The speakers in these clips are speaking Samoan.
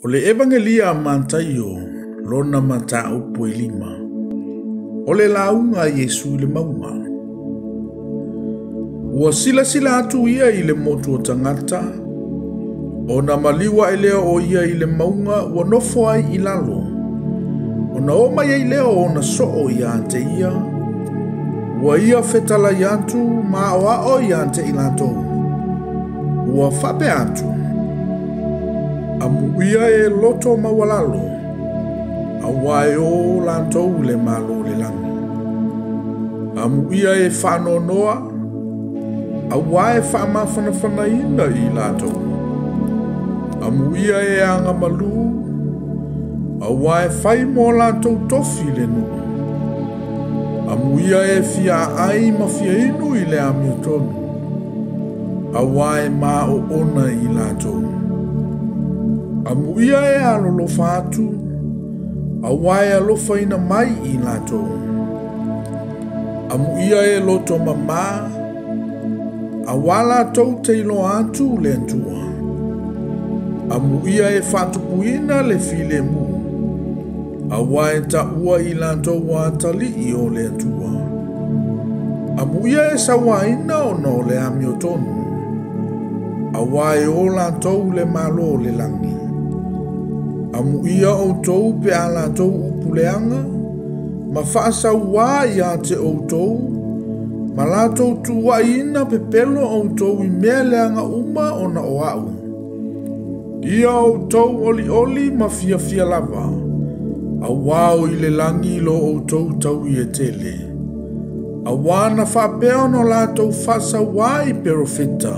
O le Evagelia a Mataio, lona mataupu e 5. O le lauga a Iesu i le mauga. Ua silasila atu ia i le motu o tagata, ona maliu ae lea o ia i le mauga ua nofo ai i lalo. Ona oo mai ai lea o ona soo ia te ia, ua ia fetalai atu ma aoao ia te i latou. Ua faapea atu, amuia e loto maualalo, auā e o latou le Malo o le lagi. Amuia e faanoanoa, auā e faamafanafanaina i latou. Amuia e agamalu, auā e fai mo latou tofi le nuu. Amuia e fia aai ma fia inu i le amiotonu, auā e maoona i latou. Amuia e alolofa atu, auā e alofaina mai i latou. Amuia e loto mamā, auā latou te iloa atu le Atua. Amuia e faatupuina le filemu, auā e taua i latou atalii o le Atua. Amuia e sauaina ona o le amiotonu, auā e o latou le Malo o le lagi. Amuia outou pe a latou upuleaga, ma faasauā ia te outou, ma latou tuuaiina pepelo outou i mea leaga uma ona o au. Ia outou olioli ma fiafia lava, auā o i le lagi lo outou taui e tele. Auā na faapea ona latou faasauā i perofeta,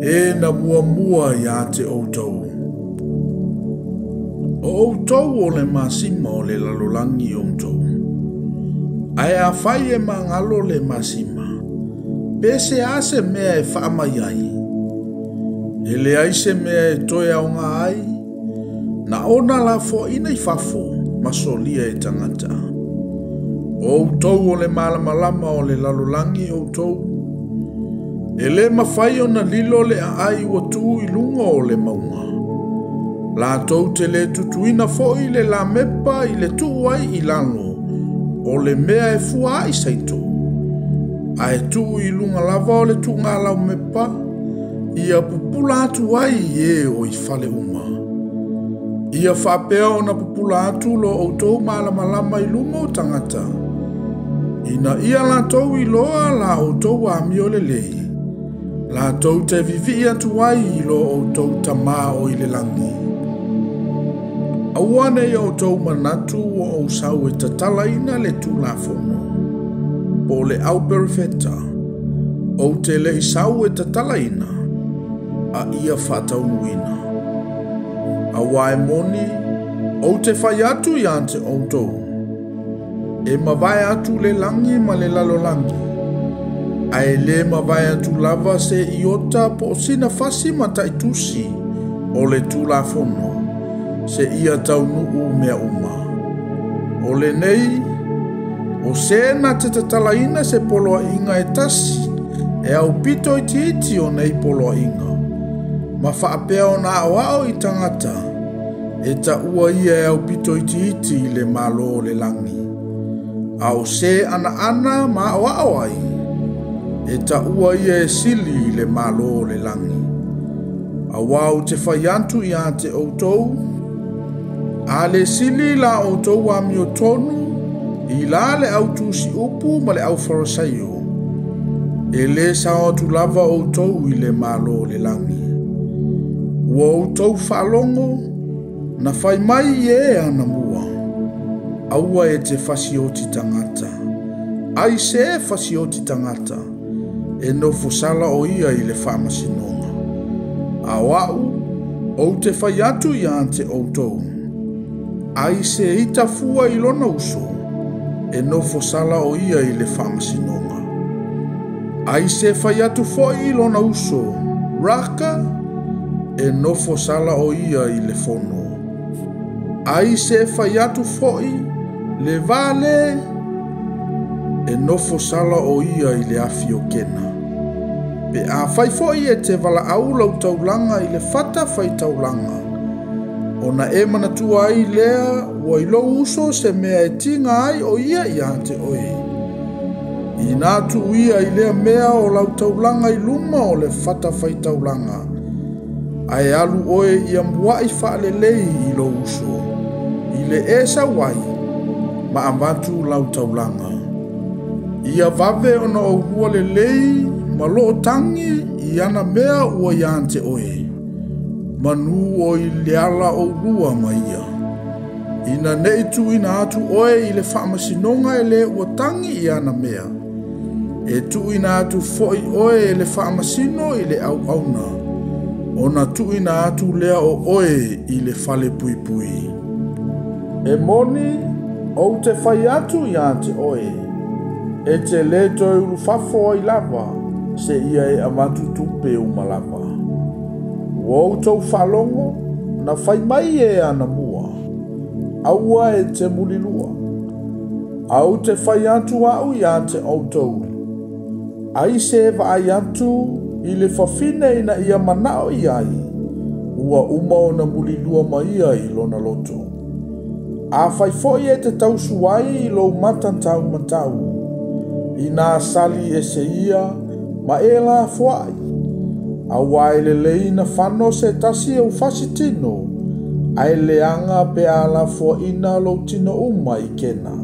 e na muamua ia te outou. O outou o le masima o le lalolagi outou. Ae afai e magalo le masima, pe se a se mea e faamai ai, e leai se mea e toe aoga ai, na ona lafoaina i fafo ma solia e tagata. O outou o le malamalama o le lalolagi outou, e le mafai ona lilo le aai ua tuu i luga o le mauga. Latou te le tutuina foi le lamepa i le tuu ai i lalo o le mea e fua ai saito. Ae tuu i luga lava o le tuugalaumepa, ia pupula atu ai i e o i fale uma. Ia faapea ona pupula atu lo outou malamalama i luma o tagata, ina ia latou iloa la outou amio lelei, latou te vivii atu ai i lo outou Tamā o i le lagi. Aua nei outou manatu ua ou sau e tatalaina le Tulafono, po o le au perofeta, ou te le i sau e tatalaina, a ia faataunuuina. Auā e moni, ou te fai atu ia te outou, e mavae atu le lagi ma le lalolagi, ae le mavae atu lava se iota po o sina fasi mataitusi o le Tulafono, se ia taunuu mea uma. O lenei, o se na te tatalaina se poloaiga e tasi, e aupito itiiti o nei poloaiga, ma faapea ona aoao i tagata, e taua ia e aupito itiiti i le Malo o le lagi. A o se anaana ma aoao ai, e taua ia e sili i le Malo o le lagi. Auā ou te fai atu ia te outou, a le sili la outou amiotonu i la le au tusiupu ma le au Farisaio, e le sao atu lava outou i le Malo o le lagi. Ua outou faalogo, na fai mai i e anamua, aua e te fasioti tagata, ai se fasioti tagata, e nofo sala o ia i le faamasinoga. A o au, ou te fai atu ia te outou, ai se ita fua i lona uso, e nofo sala o ia i le faamasinoga. Ai se fai atu foi i lona uso, raka, e nofo sala o ia i le fono. Ai se fai atu foi le vale, e nofo sala o ia i le afi o Kena. Pe afai foi e te valaau lau taulaga i le fata faitaulaga, Ona e manatua ai lea ua i lou uso se mea e tiga ai o ia ia te oe. Ina tuuia i lea mea o lau taulaga i luma o le fatafaitaulaga, ae alu oe ia muai faalelei i lou uso, i le e sau ai, ma avatu lau taulaga. Ia vave ona oulua lelei ma loo tangi i ana mea ua ia te oe. Manu o i le ala oulua ma ia. Ina nei tuuina atu oe i le faamasinoga e le ua tangi i ana mea. E tuuina atu foi oe e le faamasino i le auauna. Ona tuuina atu lea o oe i le fale puipui. E moni, ou te fai atu ia te oe. E te le toe ulufafo ai lava, se ia e avatu tupe uma lava. Ua outou faalogo, na fai mai e anamua. Aua e te mulilua. Au te fai atu au ia te outou. Ai se vaai atu i le fafine ina ia manao i ai, ua uma ona mulilua mai ia i lona loto. A fai foi e te tausu ai i lou matatau matau, ina sali e se ia ma e la foai. Aua e lelei na fano se tasi au fasi tino, ae leaga pe a lafoaina lou tino uma i kena.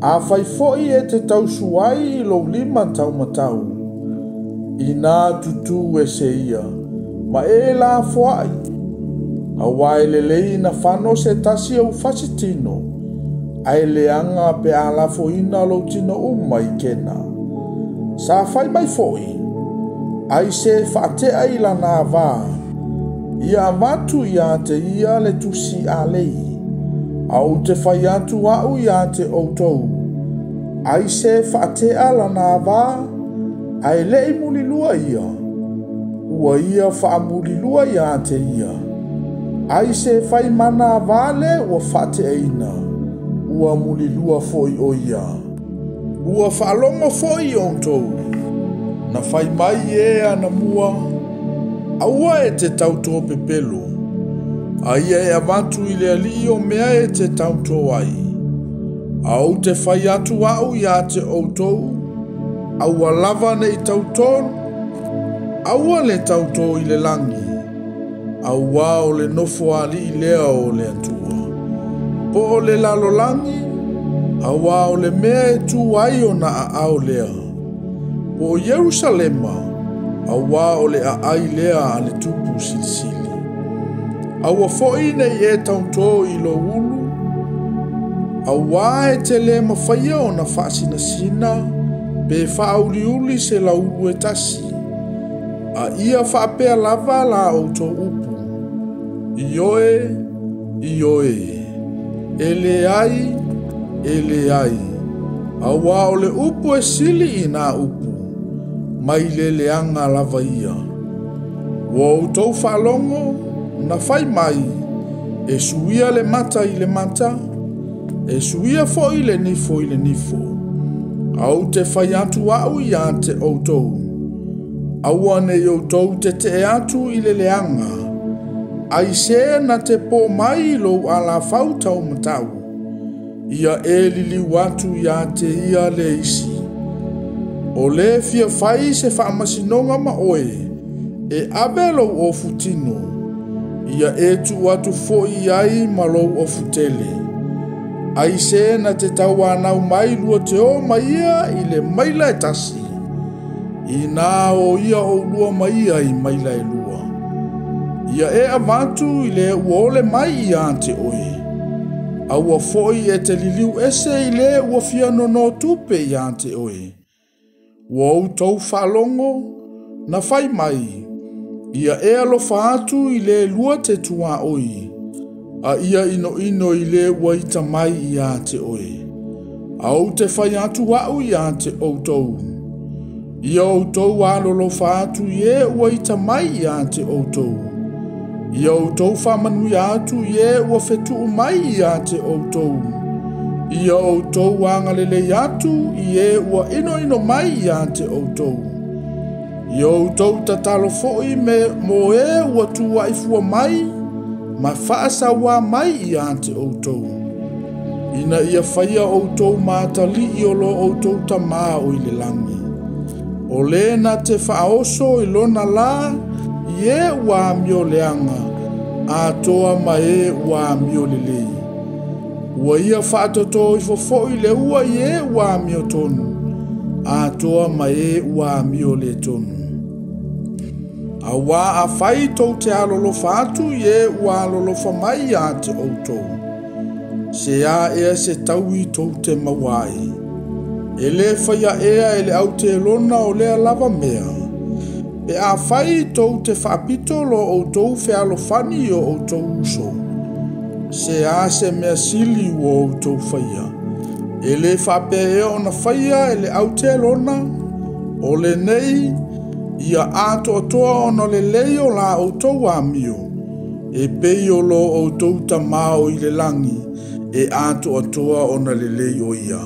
A fai foi e te tausu ai i lou lima taumatau, ina tutu e se ia, ma e lafoai. Aua e lelei na fano se tasi au fasi tino, ae leaga pe a lafoina lou tino uma i kena. Sa fai mai foi, ai se faatea i lana vā, ia avatu ia te ia le tusi alei. Au te fai atu au ia te outou. Ai se faatea lana vā, ae lei mulilua ia. Ua ia faamulilua ia te ia. Ai se fai mana vā le ua faateaina. Ua mulilua foi o ia. Ua faalogo foi outou. Na fai mai e anamua, aua e te tautō pepelo. A ia e avatu i le alii o mea e te tautō ai. Au te fai atu au ia te outou, aua lava nei tautō, aua le tautō i le langi, aua o le nofo alii lea o le Atua. Po o le lalolagi, aua o le mea e tu ai ona aao lea. Po o Ierusalema, aua o le aai lea a le tupu silisili. Aua foi nei e tautō i lou ulu, aua e te le mafaia ona faasinasina, pe faauliuli se laulu e tasi. A ia faapea lava la outou upu. Ioe, ioe, e leai, e leai. Aua o le upu e sili i nā upu, mai le leaga lava ia. Ua outou faalogo, na fai mai, e suia le mata i le mata, e suia foi le nifo i le nifo. Au te fai atu au ia te outou. Aua nei outou te te atu i le leaga. Ai se na te pō mai i lou alafau taumatau. Ia e liliu atu ia te ia le isi. O le fia fai se faamasinoga ma oe, e ave lou ofutino. Ia e tuu atu foi ai ma lou ofutele. Ai se na te tauanau mai lua te o mai ia i le maila e tasi. Ina o ia o lua mai ia i maila e lua. Ia e avatu i le ua ole mai ia te oe. Aua foi e te liliu ese i le ua fia nono tupe ia te oe. Ua outou faalogo, na fai mai, ia e alofa atu i le lua te tuaoi, a ia inoino i le ua ita mai ia te oe. Au te fai atu au ia te outou. Ia outou alolofa atu i e ua ita mai ia te outou. Ia outou faamanuia atu i e ua fetuu mai ia te outou. Ia outou agalelei atu i e ua inoino mai ia te outou. Ia outou tatalo foi me mo e ua tuaifua mai Ma faasauā mai ia te outou. Ina ia faia outou ma atalii o lo outou tamā o i le lagi. O le na te faaoso i lona lā, i e ua amio leaga, atoa ma e ua amio lelei. Ua ia faatoto ifo foi le ua i e ua amio tonu, atoa ma e ua amio le tonu. Auā afai tou te alolofa atu i e ua alolofa mai ia te outou. Se a ea se taui tou te maua ai. E le faia ea e le autelona o lea lava mea. Pe afai tou te faapito lo outou fealofani i o outou uso. Se a se mea sili ua outou faia. E le faapea ea ona faia e le autelona. O lenei, ia atoatoa ona lelei o la outou amio. E pei o lo outou tamā o i le lagi, e atoatoa ona lelei o ia.